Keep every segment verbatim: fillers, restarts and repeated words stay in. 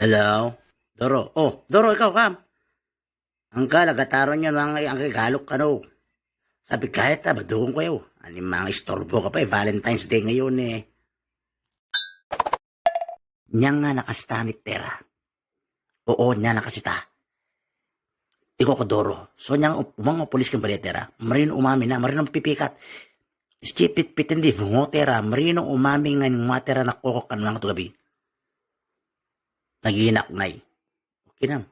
Hello. Doro. O, Doro, ikaw kam? Angka la gataro nyo nang angka galuk kano. Sabi kaya ta badung ko yo. Ani mang istorbo ka pa Valentine's Day ngayon e. Nyang nga nakasita ni Tera. Oo, nyang nakasita. Iko ko Doro. So nyang umang o polis kembali Tera. Merin umami na, merin pipikat. Skipit pitin di vungo Tera. Merin umami ngan ngwa Tera nakokok kan lang tu gabi. Lagi nak nai. Oke nam.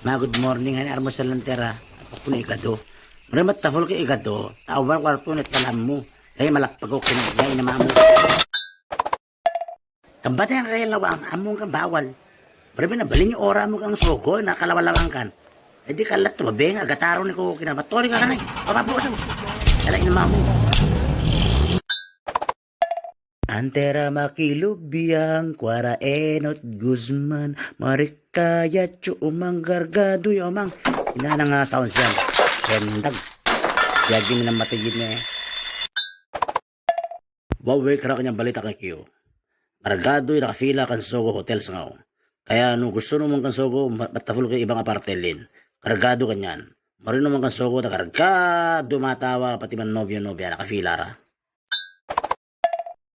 Ma, good morning, ani armo sa lentera. Apa ku ni igado? Meremet taful ke igado. Tawal kuartu ne talamu. Dai malak pegok kena dai namamu. Kembate yang kaya lawang, amu kan bawal. Meremet na belinya orang mu kan sogo na kalawang-lawang kan. Jadi kalat tu beng agak taruh ni ko kena batori kan ai. Apa apa tu? Dai namamu. Antera maki lubiang kuara Enot Guzman, marika ya cu umang gargadu ya umang. Ina nang sound siang. Kendag. Jagi minam mata jine. Wawe kerak nyam balitak na kiu. Gargadu ina kafila kan sogo hotel sengau. Kaya nu gusto nu mangkan sogo, ma-, mataful ke ibang apartelin. Gargadu kanyan. Marino mangkan sogo ta gargadu matawa pati man novio novia na kafila ra.